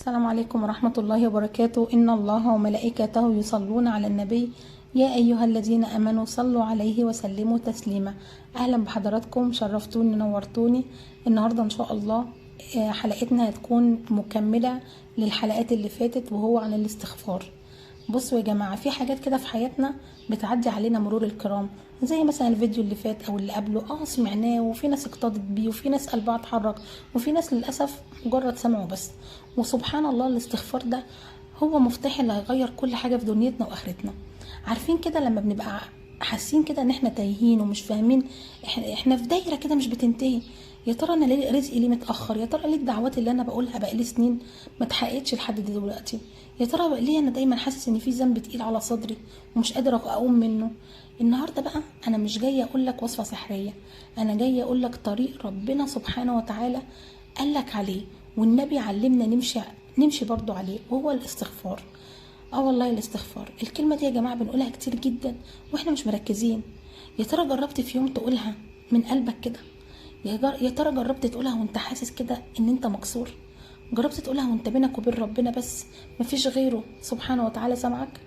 السلام عليكم ورحمة الله وبركاته. إن الله وملائكته يصلون على النبي يا أيها الذين آمنوا صلوا عليه وسلموا تسليما. أهلا بحضراتكم، شرفتوني نورتوني. النهاردة إن شاء الله حلقتنا هتكون مكملة للحلقات اللي فاتت، وهو عن الاستغفار. بصوا يا جماعة، في حاجات كده في حياتنا بتعدي علينا مرور الكرام، زي مثلا الفيديو اللي فات او اللي قبله سمعناه، وفي ناس اقتدت بيه، وفي ناس قلبها اتحرك، وفي ناس للاسف مجرد سمعوا بس. وسبحان الله، الاستغفار ده هو مفتاح اللي هيغير كل حاجة في دنيتنا واخرتنا. عارفين كده لما بنبقى حاسين كده ان احنا تايهين ومش فاهمين، احنا في دايرة كده مش بتنتهي. يا ترى انا ليه رزقي ليه متاخر؟ يا ترى ليه الدعوات اللي انا بقولها بقالي سنين ما اتحققتش لحد دلوقتي؟ يا ترى ليه انا دايما حاسس ان في ذنب تقيل على صدري ومش قادر اقوم منه؟ النهارده بقى انا مش جاية اقول لك وصفه سحريه، انا جاية اقول لك طريق ربنا سبحانه وتعالى قال لك عليه، والنبي علمنا نمشي برضو عليه، وهو الاستغفار. والله الاستغفار، الكلمة دي يا جماعة بنقولها كتير جدا واحنا مش مركزين. يا ترى جربت في يوم تقولها من قلبك كده؟ يا ترى جربت تقولها وانت حاسس كده ان انت مكسور؟ جربت تقولها وانت بينك وبين ربنا بس، مفيش غيره سبحانه وتعالى سمعك؟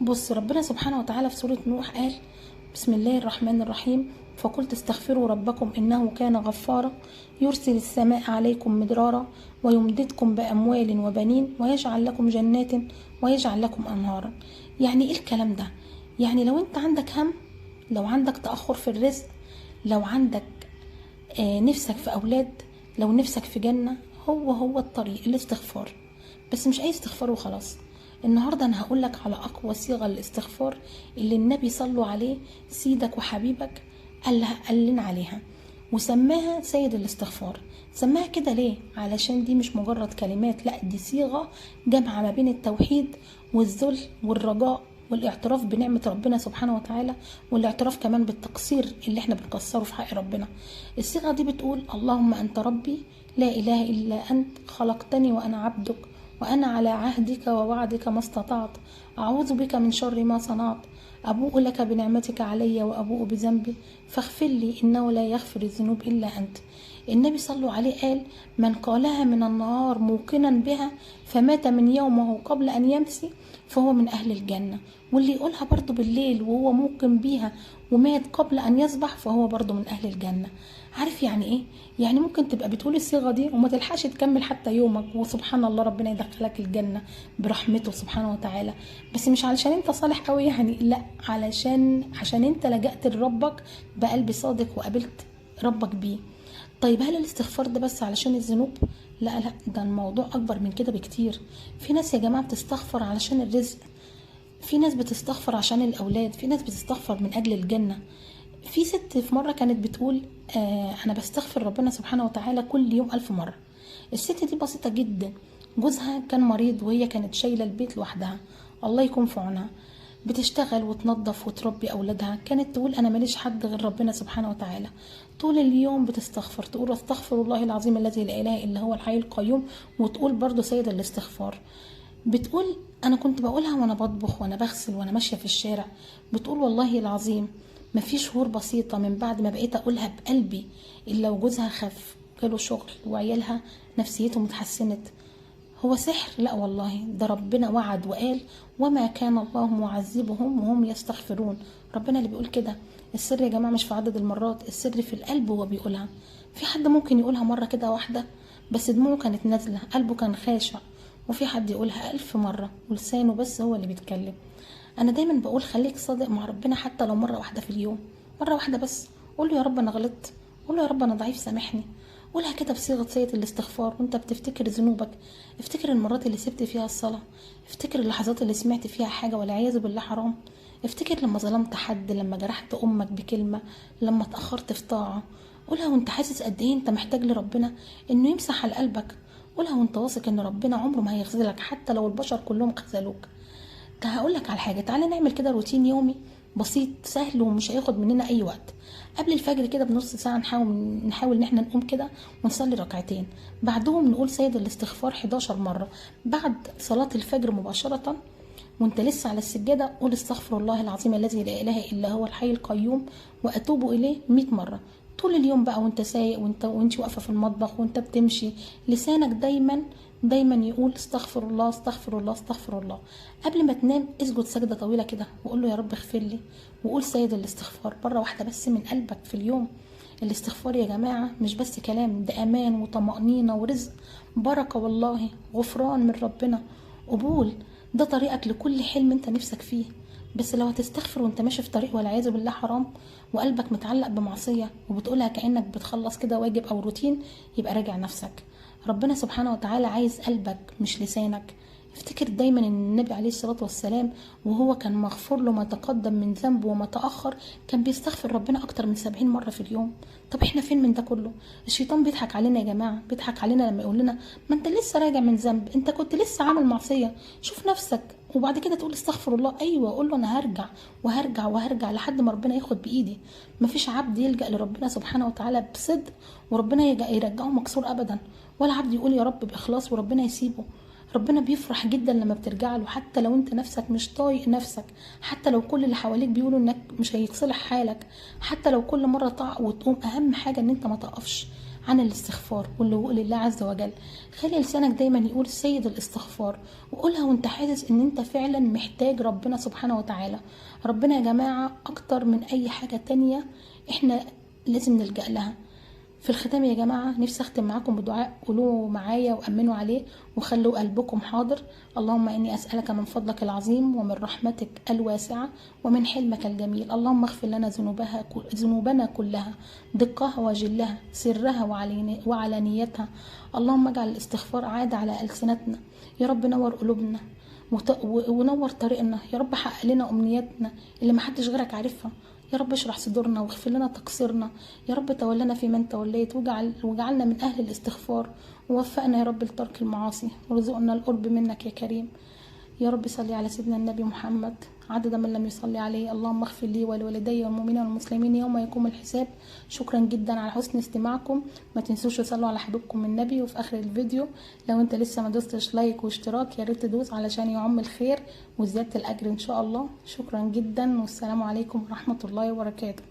بص، ربنا سبحانه وتعالى في سورة نوح قال: بسم الله الرحمن الرحيم، فقلت استغفروا ربكم إنه كان غفارا يرسل السماء عليكم مدرارا ويمددكم بأموال وبنين ويجعل لكم جنات ويجعل لكم أنهارا. يعني إيه الكلام ده؟ يعني لو انت عندك هم، لو عندك تأخر في الرزق، لو عندك نفسك في أولاد، لو نفسك في جنة، هو الطريق الاستغفار. بس مش أي استغفار وخلاص. النهاردة أنا هقولك على أقوى صيغة للاستغفار اللي النبي صلوا عليه سيدك وحبيبك قال لنا عليها، وسماها سيد الاستغفار. سماها كده ليه؟ علشان دي مش مجرد كلمات، لا، دي صيغة جامعة ما بين التوحيد والذل والرجاء والاعتراف بنعمة ربنا سبحانه وتعالى، والاعتراف كمان بالتقصير اللي احنا بنقصره في حق ربنا. الصيغة دي بتقول: اللهم أنت ربي لا إله إلا أنت، خلقتني وأنا عبدك، وأنا على عهدك ووعدك ما استطعت، أعوذ بك من شر ما صنعت، أبوء لك بنعمتك علي وأبوء بذنبي، فاغفر لي إنه لا يغفر الذنوب إلا أنت. النبي صلى عليه قال: من قالها من النهار موقنا بها فمات من يومه قبل أن يمسي فهو من أهل الجنة. واللي يقولها برضو بالليل وهو موقن بيها ومات قبل أن يصبح فهو برضو من أهل الجنة. عارف يعني إيه؟ يعني ممكن تبقى بتقول الصيغة دي وما تلحقش تكمل حتى يومك، وسبحان الله ربنا يدخلك الجنة برحمته سبحانه وتعالى. بس مش علشان انت صالح قوي يعني، لا، عشان انت لجأت لربك بقلب صادق وقابلت ربك بيه. طيب هل الاستغفار ده بس علشان الذنوب؟ لا لا، ده الموضوع أكبر من كده بكتير. في ناس يا جماعة بتستغفر علشان الرزق، في ناس بتستغفر عشان الأولاد، في ناس بتستغفر من أجل الجنة. في ست في مرة كانت بتقول: أنا بستغفر ربنا سبحانه وتعالى كل يوم 1000 مرة. الست دي بسيطة جدا، جوزها كان مريض وهي كانت شايلة البيت لوحدها، الله يكون في عونها، بتشتغل وتنظف وتربي أولادها. كانت تقول: أنا ماليش حد غير ربنا سبحانه وتعالى. طول اليوم بتستغفر، تقول: استغفر الله العظيم الذي لا إله إلا هو الحي القيوم، وتقول برضو سيد الاستغفار. بتقول: أنا كنت بقولها وأنا بطبخ وأنا بغسل وأنا ماشية في الشارع. بتقول: والله العظيم ما في شهور بسيطة من بعد ما بقيت أقولها بقلبي إلا وجوزها خف، جاله شغل، وعيالها نفسيته متحسنت. هو سحر؟ لا والله، ده ربنا وعد وقال: وما كان الله معذبهم وهم يستغفرون. ربنا اللي بيقول كده. السر يا جماعة مش في عدد المرات، السر في القلب وهو بيقولها. في حد ممكن يقولها مرة كده واحدة بس دموعه كانت نازلة، قلبه كان خاشع، وفي حد يقولها 1000 مرة ولسانه بس هو اللي بيتكلم. أنا دايما بقول خليك صادق مع ربنا حتى لو مرة واحدة في اليوم، مرة واحدة بس. قول له يا رب أنا غلطت، قول له يا رب أنا ضعيف سامحني. قولها كده بصيغة سيد الاستغفار وانت بتفتكر ذنوبك. افتكر المرات اللي سبت فيها الصلاة، افتكر اللحظات اللي سمعت فيها حاجة والعياذ بالله حرام، افتكر لما ظلمت حد، لما جرحت أمك بكلمة، لما اتأخرت في طاعة. قولها وانت حاسس قد ايه انت محتاج لربنا انه يمسح على قلبك. قولها وانت واثق ان ربنا عمره ما هيخذلك حتى لو البشر كلهم خذلوك. هقولك على حاجة، تعالى نعمل كده روتين يومي بسيط سهل ومش هياخد مننا اي وقت. قبل الفجر كده بنص ساعة نحاول ان احنا نقوم كده ونصلي ركعتين، بعدهم نقول سيد الاستغفار 11 مرة. بعد صلاة الفجر مباشرة وانت لسه على السجادة قول استغفر الله العظيم الذي لا اله الا هو الحي القيوم واتوب اليه 100 مرة. طول اليوم بقى وانت سايق وانت واقفة في المطبخ وانت بتمشي، لسانك دايما دايما يقول استغفر الله استغفر الله استغفر الله. قبل ما تنام اسجد سجدة طويلة كده وقول له يا رب اغفر لي، وقول سيد الاستغفار مرة واحدة بس من قلبك في اليوم. الاستغفار يا جماعة مش بس كلام، ده أمان وطمأنينة ورزق، بركة والله، غفران من ربنا، قبول. ده طريقك لكل حلم انت نفسك فيه. بس لو هتستغفر وانت ماشي في طريق والعياذ بالله حرام، وقلبك متعلق بمعصية وبتقولها كأنك بتخلص كده واجب أو روتين، يبقى راجع نفسك. ربنا سبحانه وتعالى عايز قلبك مش لسانك. افتكر دايما ان النبي عليه الصلاة والسلام وهو كان مغفور له ما تقدم من ذنبه وما تأخر، كان بيستغفر ربنا اكتر من 70 مرة في اليوم. طب احنا فين من ده كله؟ الشيطان بيضحك علينا يا جماعة، بيضحك علينا لما يقول لنا ما انت لسه راجع من ذنب، انت كنت لسه عامل معصية، شوف نفسك، وبعد كده تقول استغفر الله. ايوه، قول له انا هرجع وهرجع وهرجع لحد ما ربنا ياخد بايدي. مفيش عبد يلجأ لربنا سبحانه وتعالى بصدق وربنا يرجعه مكسور ابدا، ولا عبد يقول يا رب باخلاص وربنا يسيبه. ربنا بيفرح جدا لما بترجع له، حتى لو انت نفسك مش طايق نفسك، حتى لو كل اللي حواليك بيقولوا انك مش هيتصلح حالك، حتى لو كل مرة تقع وتقوم. اهم حاجة ان انت ما تقفش عن الاستغفار واللجوء لله عز وجل. خلي لسانك دايما يقول سيد الاستغفار، وقولها وانت حاسس ان انت فعلا محتاج ربنا سبحانه وتعالى. ربنا يا جماعة اكتر من اي حاجة تانية احنا لازم نلجأ لها. في الختام يا جماعة نفسي أختم معاكم بدعاء، قولوه معايا وأمنوا عليه وخلوا قلبكم حاضر. اللهم إني أسألك من فضلك العظيم ومن رحمتك الواسعة ومن حلمك الجميل. اللهم اغفر لنا ذنوبنا كلها، دقها وجلها، سرها وعلانيتها. اللهم اجعل الاستغفار عادة على ألسنتنا يا رب. نور قلوبنا ونور طريقنا يا رب. حقق لنا أمنياتنا اللي محدش غيرك عارفها يا رب. اشرح صدورنا واغفر لنا تقصيرنا يا رب. تولنا في من توليت وجعلنا من أهل الاستغفار، ووفقنا يا رب لترك المعاصي، وارزقنا القرب منك يا كريم يا رب. صلي على سيدنا النبي محمد عدد من لم يصلي عليه. اللهم اغفر لي ولوالدي والمؤمنين والمسلمين يوم يقوم الحساب. شكرا جدا على حسن استماعكم. ما تنسوش تصلوا على حبيبكم النبي. وفي اخر الفيديو لو انت لسه ما دوستش لايك واشتراك يا ريت تدوس علشان يعم الخير وزيادة الاجر ان شاء الله. شكرا جدا، والسلام عليكم ورحمة الله وبركاته.